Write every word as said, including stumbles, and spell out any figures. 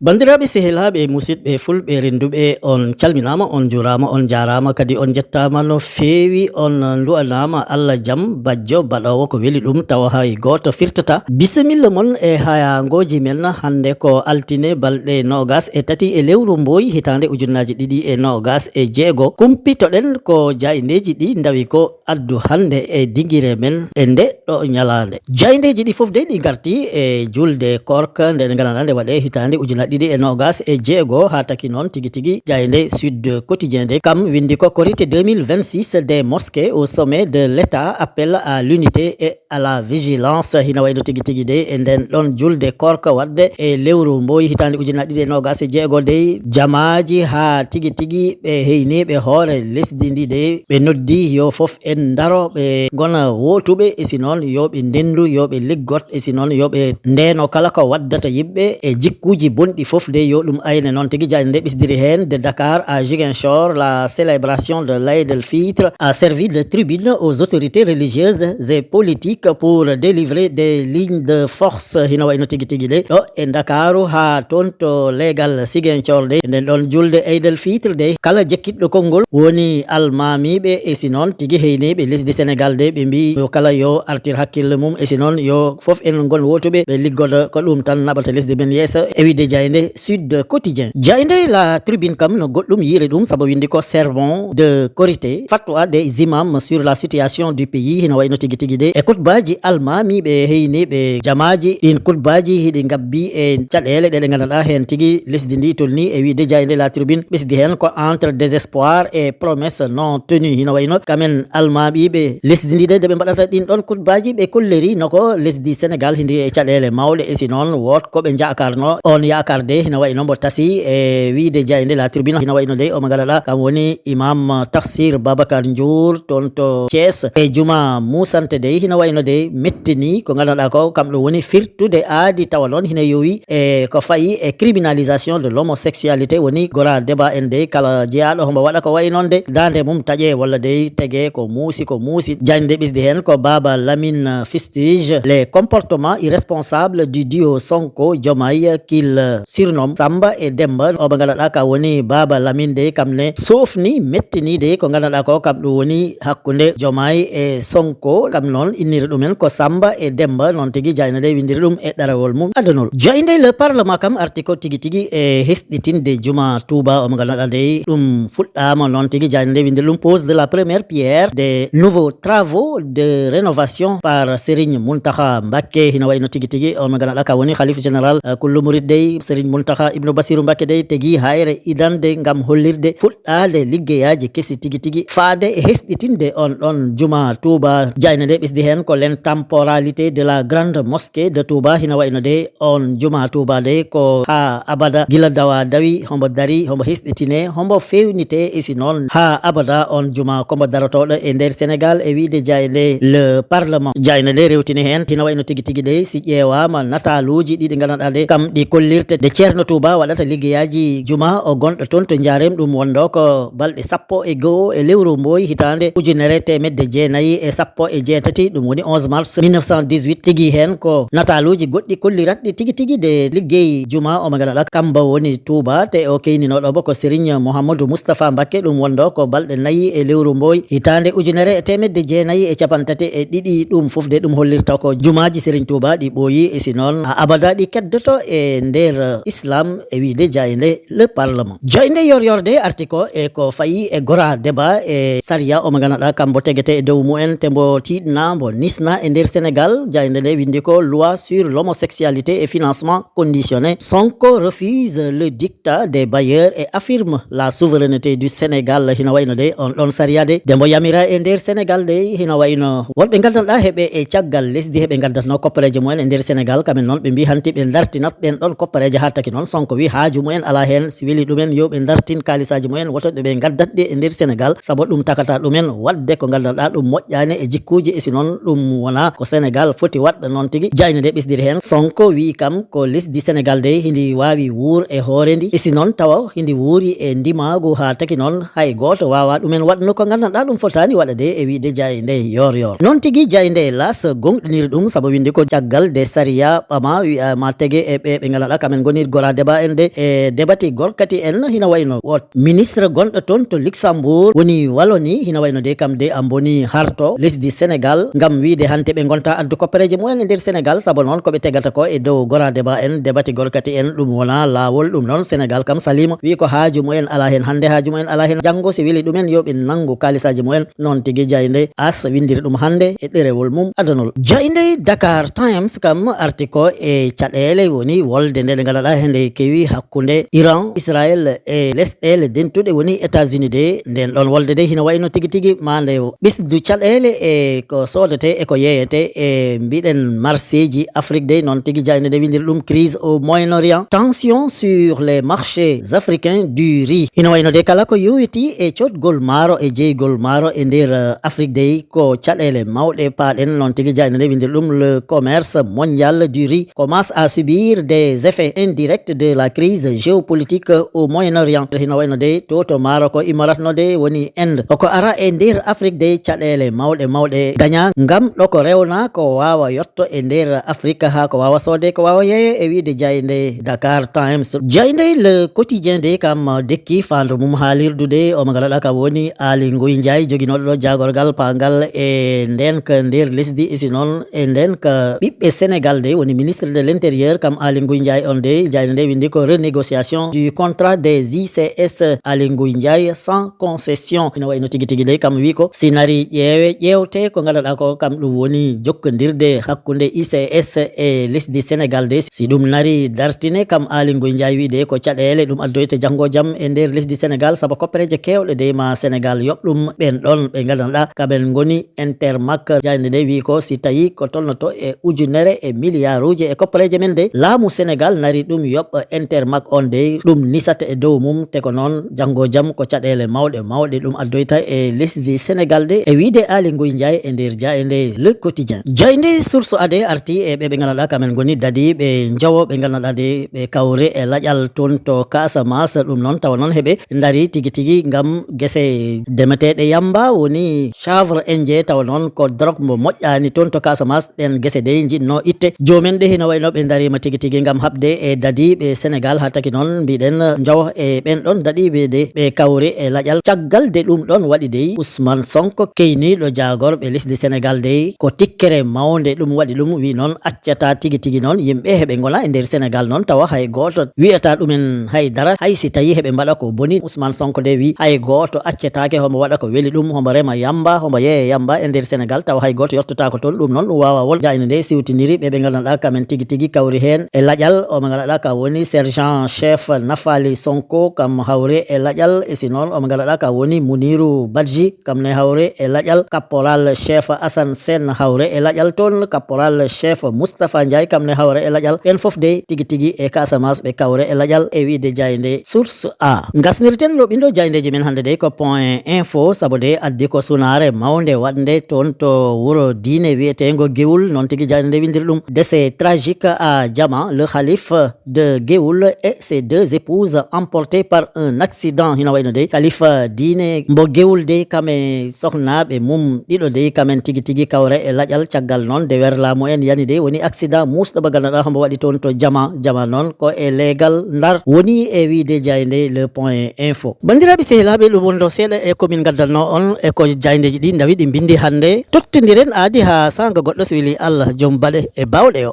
Banndiraaɓe, sehilaaɓe, musidɓe fulɓe rennduɓe, on calminaama, on njuuraama, on njaaraama, kadi on njettaama no feewi, on nduwanaama Allah jam, bajjo baɗoowo ko weli ɗum, tawa hay gooto firtataa. Bisimilla mon e hayaangooji men, hannde ko altine, balɗe noogaas e tati e lewru mbooyi, hitaande ujunnaaji ɗiɗi e noogaas e jeego. Kumpitoɗen ko jaayndeeji ɗi ndawi ko addu hannde e dingire men e nde ɗo ñalaande. Jaayndeeji ɗi fof dey ɗi ngarti e julde koorka nde nde nganndanɗaa nde waɗee hitaande ujunaaji ɗiɗi e noogaas e jeego, haa taki noon tigi tigi jaaynde Sud Quotidien de kam winndi ko Korité deux mille vingt-six, des mosquées au sommet de l'État, appel à l'unité et à la vigilance. Hina wayno tigi tigi de e nden ɗon julde koorka waɗde e lewru mbooyi hitaande ujunaaji ɗiɗi e noogaas e jeego dey jamaaji haa tigi tigi ɓe heyniiɓe hoore lesdi ndi de ɓe noddi yo fof en ndaro ɓe ngona wootuɓe, e si noon yo ɓe ndendu, yo ɓe liggot, e si noon yo ɓe ndeeno kala ko waddata yimɓe e jikkuuji bonɗi fof de yo ɗum ayne. Noon tigi jaaynde nde ɓesdiri heen: de Dakar à Ziguinchor, la célébration de l'Aïd el-Fitr a servi de tribune aux autorités religieuses et politiques pour délivrer des lignes de force. Hina wayno tigi tigi de ɗo e Ndakaaru haa toon to leegal Ziguinchor de, nden ɗon julde Aïd el-Fitr de, kala jekkiɗɗo konngol woni almaamiiɓe, e si noon tigi heyniiɓe lesdi Senegal de, ɓe mbii yo kala yo artir hakkille mum, e si noon yo fof en ngon wootuɓe, ɓe liggoda. Ko ɗum tan naɓata lesdi men yeeso, e wiide jaaynde Sud Quotidien. Jaaynde La Tribune kam no goɗɗum yiiri ɗum, sabu winndi ko sermon de Korité, fatwa des imams sur la situation du pays, hino wayno tigi tigi de, e kutbaaji almaamiiɓe heyniiɓe jamaaji. Ɗin kutbaaji hiɗi ngabbi e caɗeele ɗe ɗe nganndanɗaa heen tigi lesdi ndi tolni, e wiide jaaynde La Tribune ɓesdi heen ko entre désespoir et promesse non tenue. Hino wayno kamen almaamiiɓe lesdi ndi de, nde ɓe mbaɗata ɗin ɗon kutbaaji, ɓe kolliri no ko lesdi Senegal hindi e caɗeele mawɗe, e si noon woot ko ɓe njakarno. On yaakaar de hino wayno mbo tasi, e wiide jaaynde La Tribune, hino wayno de omo nganndanɗaa kam woni imam Tafsir Babacar Ndiour toon to Thiès, e juma muusante dey hino wayno dey mettini ko nganndanɗaa ko kam ɗum woni firtude aadi, tawa noon hino yowi e ko fayi e criminalisation de l'homosexualité, woni gora débat en dey kala jeyaaɗo hombo waɗa ko wayi noon de daande mum taƴe walla dey tege ko muusi ko muusi. Jaaynde ɓesdi heen ko Baba Lamine fustige les comportements irresponsables du duo Sonko Diomaye, qu'il surnomme Samba et Demba. Omo nganndanɗaa ka woni Baba Lamine de kam ne soofni mettini de ko nganndanɗaa ko kam ɗum woni hakkunde Diomaye e Sonko, kam noon inniri ɗumen ko Samba e Demba, noon tigi jaaynde nde winndiri ɗum e ɗerewol mum addanol. Jaaynde Le Parlement kam arti ko tigi tigi e hesɗitinde juma Touba omo nganndanɗaa dey ɗum fuɗɗaama, noon tigi jaaynde nde winndiri ɗum pose de la première pierre des nouveaux travaux de rénovation par Serigne Mountakha Mbacké. Hino wayno tigi tigi omo nganndanɗaa ka woni Khalife général, eh, kullu murid dey, Serigne Mountakha Ibnu Bassirou Mbacké dey tegi hayre idande ngam hollirde fuɗɗaade liggeyaaji kesi tigi tigi faade e hesɗitinde on ɗon juma Touba. Jaaynde nde ɓesdi heen ko l'intemporalité de la grande mosquée de Touba, hino wayno de on juma Touba de ko haa abada gila dawa dawi, hombo dari, hombo hesɗitine, hombo fewnite, e si noon haa abada on juma kombo darotooɗo e nder Senegal, e wiide jaaynde Le Parlement. Jaaynde nde rewtini heen, hino wayno tigi tigi de si ƴeewaama nataaluuji ɗi ɗi nganndanɗaa de kam ɗi kollirte de Ceerno Touba waɗata liggeyaaji juma o gonɗo toon to Njaarem, ɗum wonndo ko balɗe sappo e go'o e lewru mbooyi hitaande ujunere teemedde jeenayi e sappo e jeetati, ɗum woni onze mars mille neuf cent dix-huit. Tigi heen ko nataaluuji goɗɗi kolliratɗi tigi tigi de liggey juma omo nganndanɗaa kamba woni Touba, te o keyninooɗo mo ko Serigne Mouhamadou Moustapha Mbacké, ɗum wonndo ko balɗe nayi e lewru mbooyi hitaande ujunere e teemedde jeenayi e capantati e ɗiɗi. Ɗum fof de ɗum hollirta ko jumaaji Serigne Touba ɗi ɓooyi, e si noon a abada ɗi keddoto e nder Islam, e wiide jaaynde Le Parlement. Jaaynde Yoor Yoor de arti ko e ko fayi e gora débat e sariya omo nganndanɗaa kambo tegete e dow mumen, te mbo tiiɗna, mbo nisna e nder Senegal. Jaaynde nde winndi ko loi sur l'homosexualité et financement conditionné. Sonko refuse le dictat des bailleurs et affirme la souveraineté du Sénégal. Hino wayno de on ɗon sariya de, de mbo yamira e nder Senegal de, hino wayno wonɓe nganndanɗaa heɓe e caggal lesdi heɓe nganndatno koppareeje mumen e nder Senegal, kamen noon ɓe mbii hanti ɓe dartinat ɗen ɗon koppareeje Taki noon Sonko wi haaju mumen alaa heen, si weli ɗumen yo ɓe ndartin kaalisaaji mumen woto ɓe ngaddat ɗi e nder Sénégal, sabu ɗum takata ɗumen waɗde ko nganndanɗaa ɗum moƴƴaani e jikkuuji, e si noon ɗum wonaa ko Sénégal foti waɗde noon tigi. Jayne nde ɓesdiri heen, Sonko wi kam ko lesdi Sénégal dey hindi waawi wuur e hoore ndi, e si noon tawa hindi wuuri e ndimaagu haa taki noon hay gooto waawaa ɗumen waɗ no ko nganndanɗaa ɗum fotaani waɗa de e wiide jayne nde yoor yoor. Noon tigi jayne nde L'As gonɗiniri ɗum sabu winde ko caggal de sariya ɓama wiya ma tege e ɓe ɓe nganndanɗaa kamen ngoni gora débat en de e debati gorkati en hina wayno wot ministre gonɗo toon to Luxembourg woni Wallonie hina wayno de kam de a mboni harto lesdi Sénégal ngam wiide hannde ɓe ngonta addu koppereeje mumen e nder Sénégal sabu noon ko ɓe tegata ko e dow gora débat en debati gorkati en ɗum wona laawol ɗum noon Sénégal kam salima wi ko haaju mumen alaa heen hannde haaju mumen alaa heen janngo si weli ɗumen yo ɓe nanngu kaalisaaji mumen. Noon tigi jayne L'As winndiri ɗum hannde e ɗerewol mum adanol. Jayne Dakar Times kam arti ko e caɗeele woni wolde nde nde nganndanɗaa hende kewi hakkunde Iran, Israël e lesɗeele dentuɗe woni États-Unis de. Nden ɗon wolde de hino wayno tigi tigi ma nde ɓesdu caɗeele e ko soodete e ko yeeyete e mbiɗen marseji Afrique de. Noon tigi jayne de winndiri ɗum crise au Moyen-Orient, tension sur les marchés africains du riz. Hino wayno de kala ko yowiti e cotgol maaro e jeygol maaro e nder eh, Afrique dey ko caɗeele mawɗe paaɗen. Noon tigi jayne nde winndiri ɗum le commerce mondial du riz commence à subir des effets indirects de la crise géopolitique au Moyen-Orient. Hino wayno dey to to maaro ko immoratno dey woni Inde, ko ara e nder Afrique dey caɗeele mawɗe mawɗe gaña ngam ɗo ko rewna ko waawa yotto e nder Afrique haa ko waawa soode ko waawa yeeye e wiide jayne Dakar Times. Jayne le quotidien de kam dekki faando mum haalirdude omo ngalaɗa kam woni Aly Ngouille Ndiaye joginooɗo ɗo jaagorgal paangal e ndenka nder lesdi, e si noon e ndenka ɓiɓɓe Sénégal de woni ministre de l'intérieur kam Aly Ngouille Ndiaye on de jayne nde windi ko renégociation du contrat des I C S Aly Ngouille Ndiaye sans concession. Ina wayno tigi tigi de kam wi ko si nari ƴeewe ƴeewte ko ngalaɗa ko kam ɗum woni jokkondirde hakkunde I C S e lesdi Sénégal de. Si ɗum nari dartine kam Aly Ngouille Ndiaye wiide ko caɗeele ɗum addoyta janngo jam e nder lesdi Sénégal sabu koppereeje keewɗe de ma Sénégal yoɓ ɗum ɓen ɗon ɓe nganndanɗaa kamen ngoni Intermac. Jayne nde wi ko si tawi ko tolnoto e ujunere e miliyaaruuji e koppereeje men de laamu Sénégal nari ɗum yoɓ Intermac on de ɗum nisata e dow mum te ko noon janngo jam ko caɗeele mawɗe mawɗe ɗum addoyta e lesdi Sénégal de e wiide Aly Ngouille Ndiaye e nder jayne nde Le Quotidien. Jayne nde Source A de arti e ɓe ɓe nganndanɗaa kamen ngoni dadiiɓe njowo ɓe nganndanɗaa de ɓe kawri e laƴal toon to Casamance. Ɗum noon tawa noon heɓe ndari tigi tigi ngam gese demeteeɗe yamba woni chanvre indien tawa noon ko drogue mo moƴƴaani toon to Casamance. Ɗen gese dey njiɗno itte. Joomen ɗe hino wayno ɓe ndariima tigi tigi ngam haɓde e dadiiɓe Sénégal haa taki noon mbiɗen njowo e ɓen ɗon dadiiɓe de ɓe kawri e laƴal. Caggal de ɗum ɗon waɗi dey Ousmane Sonko keyniiɗo jaagorɓe lesdi Sénégal dey ko tikkere mawnde ɗum waɗi ɗum wi noon accata tigi tigi noon yimɓe heɓe ngona e nder Sénégal noon tawa hay gooto wiyata ɗumen hay dara hay si tawi heɓe mbaɗa ko boni. Ousmane Sonko de wi hay gooto accetaake homo waɗa ko weli ɗum homo rema yamba homo yeeya yamba e nder Sénégal tawa hay gooto yottotako toon. Ɗum noon ɗum wawa wol jayne nde siwtiniri ɓe ɓe nganndanɗaa kamen tigi tigi kawri heen e laƴal omo nganndanɗaa ka woni sergent chef Nafali Sonko kam hawri e laƴal e si noon omo nganndanɗaa ka woni Muniru Badji kam ne hawre e laƴal caporal chef Assane Sène hawre e laƴal toon caporal chef Moustapha Ndiaye kam ne hawre e laƴal ɓen fof de tigi tigi e Casamance ɓe kawre e laƴal e wiide jayde Source A. Ngasnirten loɓindo jayndeji men hannde de ko point info sabu de addi ko sunaare mawnde waɗnde toon to wuro diine wiyeteengo Gewul noon tigi jayde nde windiri ɗum décès tragique à Diama le khalife de Gewul et ses deux épouses emportés par un accident. Hino wayno dey kalifa diine mbo Gewul dey kam e sohnaaɓe mum ɗiɗo dey kamen tigi tigi kawre e laƴal caggal noon de werlaamu en yani dey woni accident muusɗo mo nganndanɗaa hombo waɗi toon to Jama. Jama noon ko e leegal Ndar woni e wiide jayde le point info. Banndiraaɓe sehilaaɓe ɗum wonɗo seeɗa e ko min ngaddanno on e ko jayndeji ɗi ndawi ɗi mbindi hannde tottondiren aadi haa saanga goɗɗo so weli Allah joom baɗe e bawɗe o.